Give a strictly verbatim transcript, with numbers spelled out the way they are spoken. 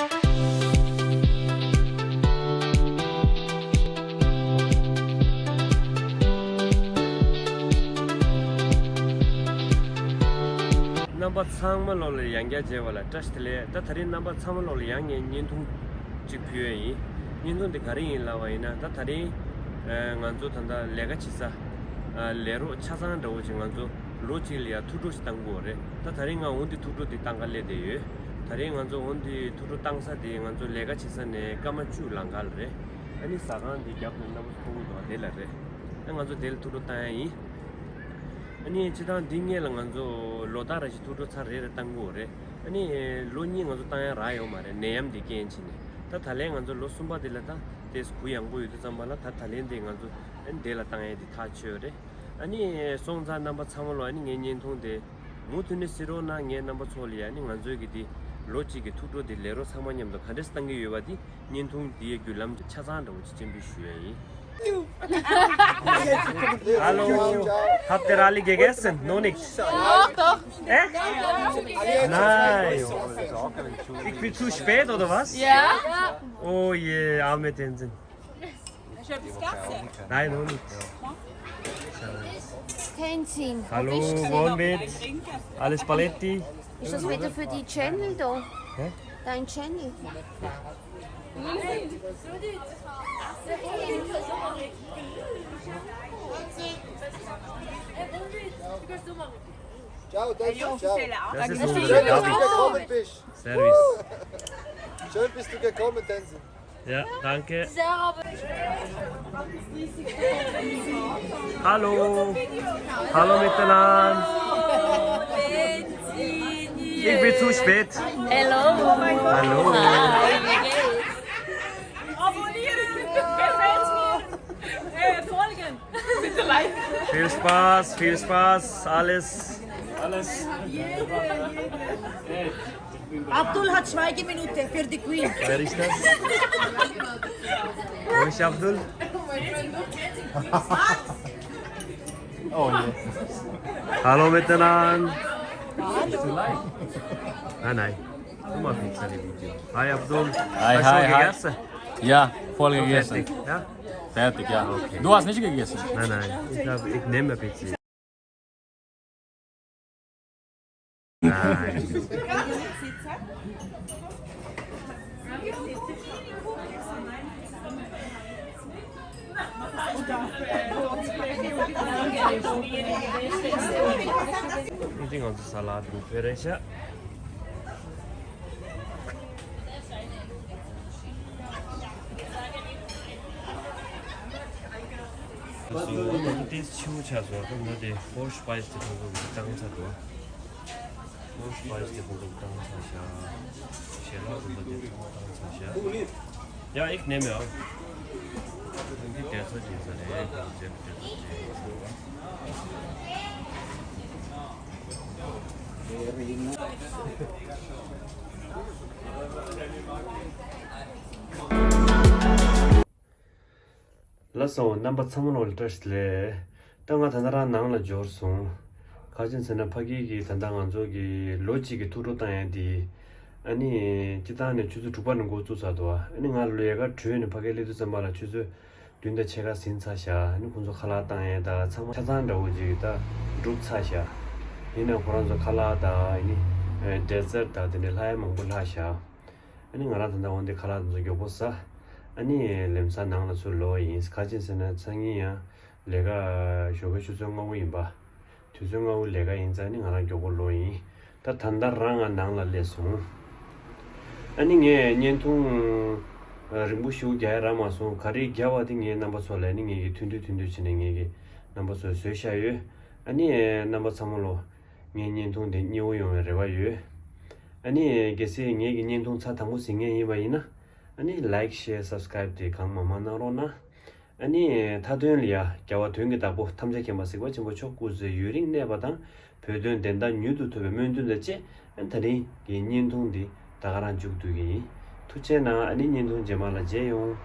རྣམ་པ་ཚང་མ་ལོག་ལ་ཡང་བསྐྱར་མཇལ་བ་ལ་བཀྲ་ཤིས་བདེ་ལེགས། ད་དེ་རིང་རྣམ་པ་ཚང་མ་ལོག་ལ་ཡང་ངས་བརྙན་ཐུང་གཅིག་ཕུལ་ཡ་ཡིན། བརྙན་ཐུང་འདི་ག་རེ་ཡིན་ལབ་པ་ཡིན་ན། ད་དེ་རིང་ང་ཚོ་ད་ལྟ་ལས་ཀ་བྱེད་ས་ལས་རོགས་ཆ་ཚང་འདྲ་བོ་ཅིག་ང་ཚོ་ལོ་གཅིག་ལ་ཡ་ཐུགས་སྤྲོ་ཞིག་བཏང་དགོས་རེད། ད་དེ་རིང་ང་འོ་འདི་ཐུགས་སྤྲོ་འདི་བཏང་ག་སླེབས་བསྡད་ཡོད། དེ་རིང་ང་ཚོ་འོ་འདི་ཐུགས་སྤྲོ་བཏང་ས་འདི་ང་ཚོ་ལས་ཀ་བྱེད་ས་ནས་སྐར་མ་བཅུ་ལམ་ཁ་ལ་རེད། ཨ་ནི་ཟ་ཁང་འདི་རྒྱབ་ཏུ་རྣམ་པ་ཚོ་མཐོང་གི་འདུག་དེ་ལ་རེད། ཨ་ང་ཚོ་དེ་ལ་ཐུགས་སྤྲོ་བཏང་ཡ་ཡིན། ཨ་ནི་སྤྱིར་བཏང་འདི་སྔོན་ལ་ང་ཚོ་ལོ་ལྟར་རེ་བཞིན་ཐུགས་སྤྲོ་ཚར་རེ་རེ་བཏང་གི་ཡོད་རེད། ཨ་ནི་ལོ་གཉིས་ང་ཚོ་བཏང་ཡ་རག་ཡོད་མ་རེད། ནད་ཡམས་འདི་རྐྱེན་བྱས་ནས། ད་ད་ལན་ང་ཚོ་ལོ་གསུམ་པ་འདི་ལ་ད་དེ་གུ་ཡངས་པོ་ཡོད་དུས་ཙམ་པ་ལ། ད་ད་ལན་འདི་ང་ཚོ་ཨ་ནི་དེ་ལ་བཏང་ཡ་འདི་ཐག་ཆོད་རེད། ཨ་ནི་སོང་ཙང་རྣམ་པ་ཚང་མ་ལོ་ཨ་ནི་ངའི་བརྙན་ཐུང་དེ་མུ་མཐུད་ནས་གཟིགས་རོགས་གནང་། ངས་རྣམ་པ་ཚོ་ལ་ཡ་ཨ་ནི་ང་ཚོའི་གི་འདི་ལོ་གཅིག་གི་ཐུགས་སྤྲོ་འདི་ལས་རོགས་ཚང་མ་མཉམ་དུ་ག་འདྲས་བཏང་གི་ཡོད་པ་འདི་བརྙན་ཐུང་འདིའི་བརྒྱུད་ལམ་ཆ་ཚང་འདྲ་བོ་ཅིག་སྤྱན་འབུལ་ཞུ་ཡ་ཡིན། Hallo, habt ihr alle gegessen? Noch nicht? Doch, doch. Echt? Nein. Ich bin zu spät, oder was? Ja. Oh je, arme Tenzin. Nein, noch nicht. Tenzin. Hallo, buon vet. Alles paletti? Ist das wieder für die Channel da? Hä? Dein Channel? Ciao, Tenzin, ciao. Das ist unser David. Servus. Schön, bist du gekommen, Tenzin. Ja, danke. Hallo. Hallo miteinander. Ich bin zu spät. Hallo. Hallo. Abonnieren. Gefällt mir. Äh, folgen. Bitte like. Viel Spaß, viel Spaß, alles. Alles. Abdul hat Schweigeminute für die Queen. Wer ist das? Wo ist Abdul? Oh, yes. Hallo miteinander. Nein, nein. Guck mal, wie kleine Video. Hi, Abdul. Hi, hast du hi, hi. Gegessen? Ja, voll gegessen. Fertig, ja? Fertig, ja. Okay. Du hast nicht gegessen? Nein, nein. Ich hab, ich nehme ein bisschen. Nein. Eating on the salad buffet, Resha. ཏོག་ཙམ་ཆེ་བོ་ཆགས་སོང་། ད་ང་དེ་ཧོར་སི་པའི་སི་དེ་ཁོང་ཚོ་གིས་བཏང་ཚར་འདུག་ཧོར་སི་པའི་སི་དེ་ཁོང་ཚོ་གིས་བཏང་ཚར་ཤག་ཞལ་ལག་རིམ་པ་དེ་ཚང་མ་བཏང་ཚར་ཤག་ཡ་ཨིག་ནེ་མེ་ཨ། འདི་དེ་ཚོ་དེ་ཚོ་རེད། དེ་ཚོ་དེ་ཚོ། ལགས་སོ། རྣམ་པ་ཚང་མ་ལོ་ལ་བཀྲ་ཤིས་བདེ་ལེགས། ད་ང་ད་ལྟ་རང་ནང་ལ་འབྱོར་སོང་། ག་རེ་ཡིན་ཟེར་ན། ཕ་གི་གི་ད་ལྟ་ང་ཚོ་གི་ལོ་གཅིག་གི་ཐུགས་སྤྲོ་བཏང་ཡ་དེ། ཨ་ནི་སྤྱིར་བཏང་ནས་ཆུ་ཚོད་དྲུག་པ་ནས་འགོ་བཙུགས་ཚར་འདུག་ཨ་ནི་ང་ལས་ཀ་གྲོལ་ནས་ཕ་གིར་སླེབས་དུས་ཙམ་པ་ལ་ཆུ་ཚོད་བདུན་དང་ཕྱེད་ཀ་ཟིན་ཚར་ཤག་ཨ་ནི་ཁོང་ཚོ་ཁ་ལག་བཏང་ཡས་དང་ཚང་མ་ཆ་ཚང་འདྲ་བོ་ཅིག་ད་གྲུབ་ཚར་ཤག་ཡིན་ནའང་ཁོ་རང་ཚོ་ཁ་ལག་དང་ཨ་ནི་ཌེ་ཛར་དང་དེ་འདྲའི་ལྷག་ཡས་མང་པོ་ལྷག་ཤག་ཨ་ནི་ང་རང་ད་ལྟ་འོ་འདི་ཁ་ལག་དེ་ཚོ་མགྱོགས་པོ་ཟ། ཨ་ནི་ལམ་སང་ནང་ལ་ཚུར་ལོག་ཡིན། ག་རེ་ཡིན་ཟེར་ན་སང་ཉིན་ཡང་ལས་ཀ་ཞོགས་ཀའི་ཆུ་ཚོད་ལྔ་པོ་ཡིན་པ། དུས་ཚོད་ལྔ་པོ་ལས་ཀ་ཡིན་ཙང་ནི་ང་རང་མགྱོགས་པོ་ལོག་ཡིན། ད་ད་ལྟ་རང་ང་ནང་ལ་སླེབས་སོང་། ཨ་ནི་ངས་བརྙན་ཐུང་རིང་པོ་ཞིག་རྒྱག་ཡ་རག་མ་སོང་། ག་རེ་རྒྱག་པ་དེ་ངས་རྣམ་པ་ཚོ་ལ་ཨ་ནི་ངས་ཀྱི་ཐུང་ཐུང་ཐུང་ཐུང་བྱས་ནས་ངས་ཀྱི་རྣམ་པ་ཚོ་བཟོས་བཞག་ཡོད། ཨ་ནི་རྣམ་པ་ཚང་མ་ལོ་ངའི་བརྙན་ཐུང་དེ་མཉེས་པོ་ཡོང་བའི་རེ་བ་ཡོད། ཨ་ནི་གལ་སྲིད་ངའི་གི་བརྙན་ཐུང་ཚར་དང་པོ་གཟིགས་མཁན་ཡིན་པ་ཡིན་ན། ཨ་ནི་ལའིཀ་ཤེར་སབ་སི་ཀ་རའིབ་དེ་གང་མང་མང་གནང་རོགས་གནང་། ཨ་ནི་མཐའ་དོན་ལ་ཡ་རྒྱལ་བ་དོན་གྱི་བདག་པོ་ཐམས་ཅད་མཁྱེན་པ་གཟིགས་པ་ཆེན་པོ་མཆོག་སྐུ་ཚེ་ཡུན་རིང་གནས་པ་དང་། བོད་དོན་བདེན་མཐའ་མྱུར་དུ་ཐོབ་པའི་སྨོན་འདུན་དང་བཅས། ཨ་ནི་ད་རིང་གི་བརྙན་ཐུང་འདི་ད་ག་རང་མཇུག་བསྡུ་གི་ཡིན། ཐུགས་རྗེ་གནང་། ཨ་ནི་བརྙན་ཐུང་རྗེས་མ་ལ་མཇལ་ཡོང་།